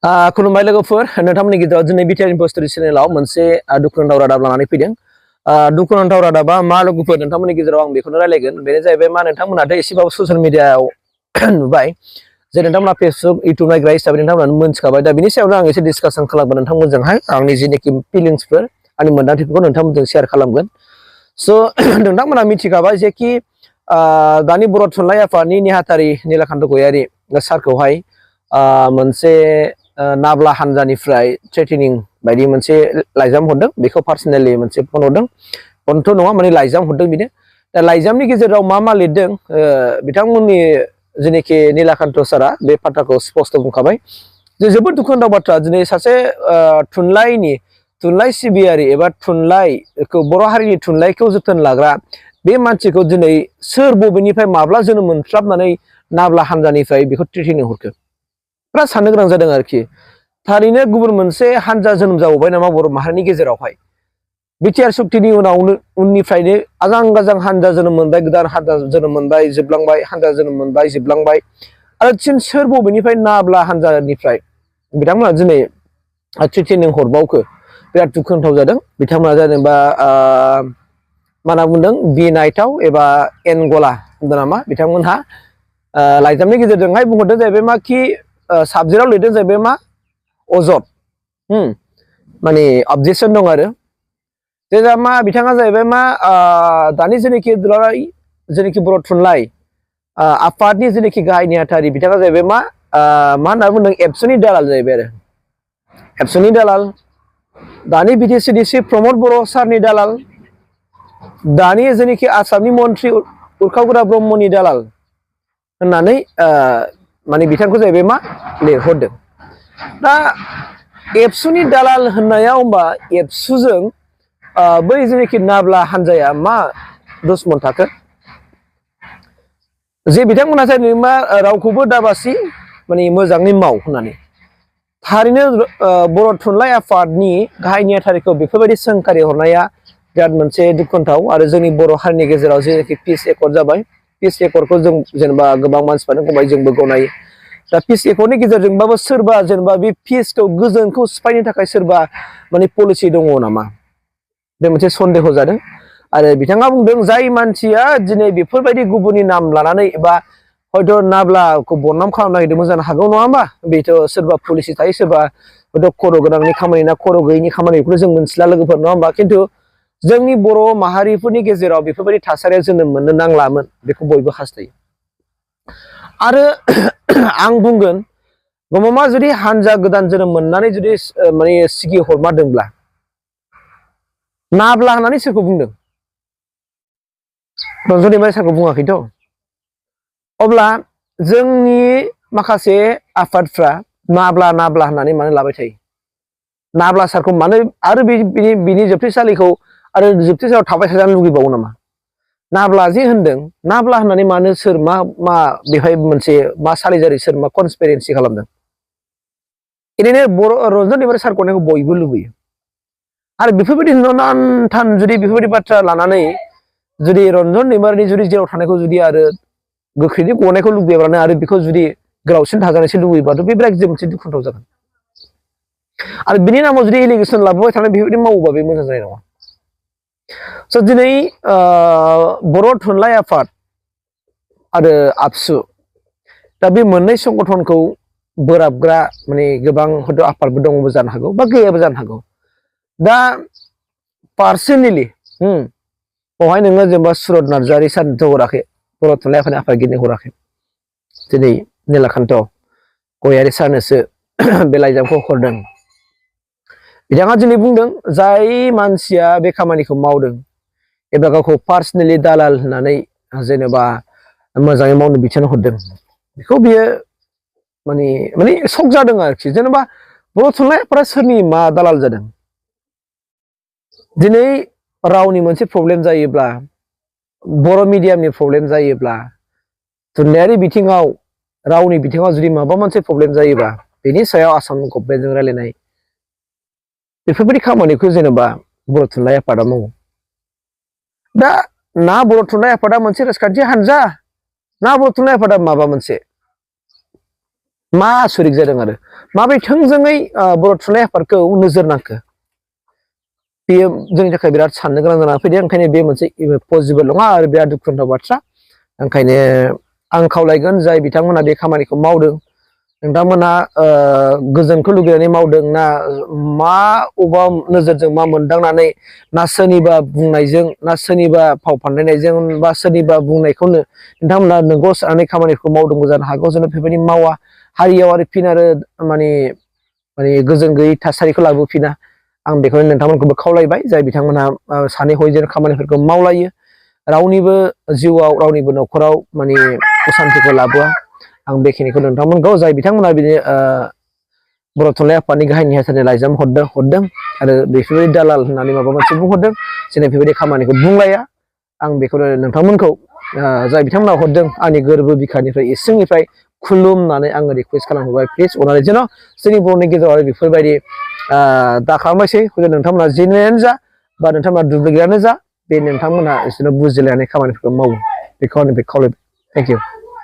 खुलुमबाय लोगोफोर नोंथांमोननि गेजेराव दिनै Btrinfostudio चेनेलाव मोनसे दुखुनांथाव रादाब लानानै फैदों। दुखुनांथाव रादाबा मा लोगोफोर नोंथांमोननि गेजेराव आं बेखौनो रायलायगोन। बेनो जाहैबाय मा नोंथांमोनाथ' एसेबाबो ससियेल मिडियायाव नुबाय जे नोंथांमोना फेसबुक इउटुब नायग्रा हिसाबै नोंथांमोना मोनथिखाबाय। दा बिनि सायावनो आं एसे डिसकासन खालामगोन नोंथांमोनजोंहाय आंनि जेनेखि फिलिंसफोर आंनि मोन्दांथिफोरखौ नोंथांमोनजों शेयार खालामगोन। स' नोंथांमोना मिथिखाबाय जेखि दानि बर' थुनलाइ आफादनि नेहाथारि निलाकान्त गयारि सारखौहाय मोनसे नाब्ला हानजानिफ्राय थ्रेटेनिं बायदि मोनसे लाइजाम हरदों। बेखौ पार्सनेलि मोनसे फन हरदों। फनथ' नङा माने लाइजाम हरदों बिनो। दा लाइजामनि गेजेराव मा लिरदों बिथांमोननि जेनेखि निलाकान्त सारा बे बाथ्राखौ स्पष्ट बुंखाबाय जे जोबोद दुखुनांथाव बाथ्रा दिनै सासे थुनलाइ सिबियारि एबा थुनलाइखौ बर' हारिनि थुनलाइखौ जोथोन लाग्रा बे मानसिखौ दिनै सोर बबेनिफ्राय माब्ला जोनोम मोनस्लाबनानै नाब्ला हानजानिफ्राय बेखौ थ्रेटेनिं हरखो बिराद साननो गोनां जादों आरोखि। थारैनो गुबुन मोनसे हानजा जोनोम जाबावबाय नामा बर' माहारिनि गेजेरावहाय? बिटिआर सुक्तिनि उननिफ्रायनो आजां गाजां हानजा जोनोम मोनबाय, गोदान हानजा जोनोम मोनबाय, जोबलांबाय, हानजा जोनोम मोनबाय, जोबलांबाय। आरो सोर बबेनिफ्राय नाब्ला हानजानिफ्राय बिथांमोना दिनै थ्रेटेनिं हरबावखो बिराद दुखुनांथाव जादों। बिथांमोना जेनेबा मा होनना बुंदों बिनायथाव एबा एनगला होनदों नामा बिथांमोनहा लाइजामनि गेजेरजोंहाय बुंहरदों जाहैबाय मा कि साबजेक्टआव लिरदों जाहैबाय मा अजद माने अबजेक्सन दं आरो जे मा बिथाङा जाहैबाय मा दानि जेनेखि दुलाराय जेनेखि बर' थुनलाइ आफादनि जेनेखि गाहाय नेहाथारि बिथाङा जाहैबाय मा होनना बुंदों एबसुनि दालाल जाहैबाय आरो एबसुनि दालाल। दानि बिटिसिडिसि प्रमद बर' सारनि दालाल, दानि जेनेखि आसामनि मन्त्रि उरखावग्रा ब्रह्मनि दालाल होननानै माने बिथांखौ जाहैबाय मा लिरहरदों। दा एबसुनि दालाल होननायाव होमबा एबसुजों बै जेनेखि नाब्ला हानजाया मा दुश्मन थाखो? जे बिथांमोना जाहैबाय मा रावखौबो दाबासि माने मोजाङै माव होननानै। थारैनो बर' थुनलाइ आफादनि गाहाय नेहाथारिखौ बेफोरबायदि सोंखारि हरनाया बिराद मोनसे दुखुनांथाव। आरो जोंनि बर' हारिनि गेजेराव जेनेखि पिस एकर्ड जाबाय, पिस एकर्डखौ जों जेनेबा गोबां मानसिफ्रानो गनायो, जोंबो गनायो। दा पिस एकर्डनि गेजेरजोंबाबो सोरबा जेनेबा बे पिसखौ गोजोनखौ सिफायनो थाखाय सोरबा माने पलिसि दङ नामा? बे मोनसे सन्देह जादों। आरो बिथाङा बुंदों जाय मानसिया दिनै बेफोरबायदि गुबुननि नाम लानानै एबा हयथ' नाब्लाखौ बदनाम खालामनो नागिरदोंमोन जानो हागौ नङा होमबा? बेथ' सोरबा पलिसि थायो, सोरबा हयथ' खर' गोनांनि खामानि ना खर' गैयिनि खामानि बेखौनो जों मोनथिला लोगोफोर नङा होमबा? खिन्थु जोंनि बर' माहारिफोरनि गेजेराव बेफोरबायदि थासारिया जोनोम मोननो नांलामोन, बेखौ बयबो हास्थायो। आरो आं बुंगोन गमामा जुदि हानजा गोदान जोनोम मोननानै जुदि माने सिगि हरमारदोंब्ला नाब्ला होननानै सोरखौ बुंदों? रन्जन दैमारि सारखौ बुङाखैथ'। अब्ला जोंनि माखासे आफादफ्रा नाब्ला होननानै मानो लाबाय थायो? नाब्ला सारखौ मानो आरो बिनि जोबथेसालिखौ आरो जोबथेसालियाव थाबाय थाजानो लुगैबावो नामा? नाब्ला जे होनदों, नाब्ला होननानै मानो सोर मा बेवहाय मोनसे मा सालिजारि सोर मा कनस्पिरेन्सि खालामदों? ओरैनो बर' रन्जन दैमारि सारखौ अनेक बयबो लुबैयो। आरो बेफोरबायदि नानथान जुदि बेफोरबायदि बाथ्रा लानानै जुदि रन्जन दैमारिनि जुदि जेराव थानायखौ जुदि आरो गोख्रैनो गनायखौ लुबैयाब्लानो आरो बेखौ जुदि गोलावसिन थाजानायसो लुबैबाथ' बे बिराद मोनसे दुखुनांथाव जागोन। आरो बिनि नामाव जुदि एलिगेसन लाबोबाय थानाय बेफोरबायदि मावोबा बे मोजां जानाय नङा। स' दिनै बर' थुनलाइ आफाद आरो आबसु दा बे मोननै संगठनखौ बोराबग्रा माने गोबां हयथ' आफादबो दङबो जानो हागौ बा गैयाबो जानो हागौ। दा पार्सनेलि बेवहाय नोङो जेनेबा सुरत नार्जारि सारनोथ' हराखै, बर' थुनलाइ आफादनि आफादगिरिनो हराखै, दिनै निलाकान्त गयारि सारनोसो बे लाइजामखौ हरदों। बिथाङा दिनै बुंदों जाय मानसिया बे खामानिखौ मावदों एबा गावखौ पार्सनेलि दालाल होननानै जेनेबा मोजाङै मावनो बिथोन हरदों, बेखौ बियो माने सक जादों आरोखि। जेनेबा बर' थुनलाइ आफादा सोरनि मा दालाल जादों? दिनै रावनि मोनसे प्रब्लेम जायोब्ला, बर' मिडियामनि प्रब्लेम जायोब्ला, थुनलाइयारि बिथिङाव रावनि बिथिङाव जुदि माबा मोनसे प्रब्लेम जायोबा बेनि सायाव आसाम गभर्नमेन्टजों रायलायनाय बेफोरबायदि खामानिखौ जेनेबा बर' थुनलाइ आफादा मावो। दा ना बर' थुनलाइ आफादा मोनसे राजखान्थि हानजा, ना बर' थुनलाइ आफादा माबा मोनसे मा आसरिक जादों आरो माबोरै थोंजोङै बर' थुनलाइ आफादखौ नोजोर नांखो बेयो जोंनि थाखाय बिराद साननो गोनां जानानै फैदों ओंखायनो बे मोनसे पसिबोल नङा आरो बिराद दुखुनांथाव बाथ्रा ओंखायनो आं खावलायगोन जाय बिथांमोना बे खामानिखौ मावदों नोंथांमोना गोजोनखौ लुगैनानै मावदों ना मा अबा नोजोरजों मा मोनदांनानै ना सोरनिबा बुंनायजों ना सोरनिबा फाव फान्दायनायजों बा सोरनिबा बुंनायखौनो नोंथांमोना नंगौ साननानै खामानिखौ मावदोंबो जानो हागौ जोंनो बेबायदि मावा हारियाव आरो फिन आरो माने गोजोन गैयै थासारिखौ लाबोफिना आं बेखौनो नोंथांमोनखौबो खावलायबाय जाय बिथांमोनहा सानै हयजों खामानिफोरखौ मावलायो रावनिबो जिउआव रावनिबो न'खराव माने असान्थिखौ लाबोआ आं बेखिनिखौ नोंथांमोनखौ जाय बिथांमोना बिदिनो बर' थुनलाइ आफादनि गाहाय नेहाथारनि लाइजाम हरदों आरो बेफोरबायदि दालाल होननानै माबा मोनसे बुंहरदों जोंनि बेफोरबायदि खामानिखौ बुंलाया आं बेखौनो नोंथांमोनखौ जाय बिथांमोना हरदों आंनि गोरबो बिखानिफ्राय इसिंनिफ्राय खुलुमनानै आङो रिकुवेस्ट खालामहरबाय प्लिज अननानै जेन' जोंनि बर'नि गेजेराव आरो बेफोरबायदि दा खालामबायसै नोंथांमोना जेनुइनानो जा बा नोंथांमोना दुब्लिकेटानो जा बे नोंथांमोना एसेनो बुजिलायनाय खामानिफोरखौ मावो बेखौ आंनिफ्राय खावलायबाय थेंक इउ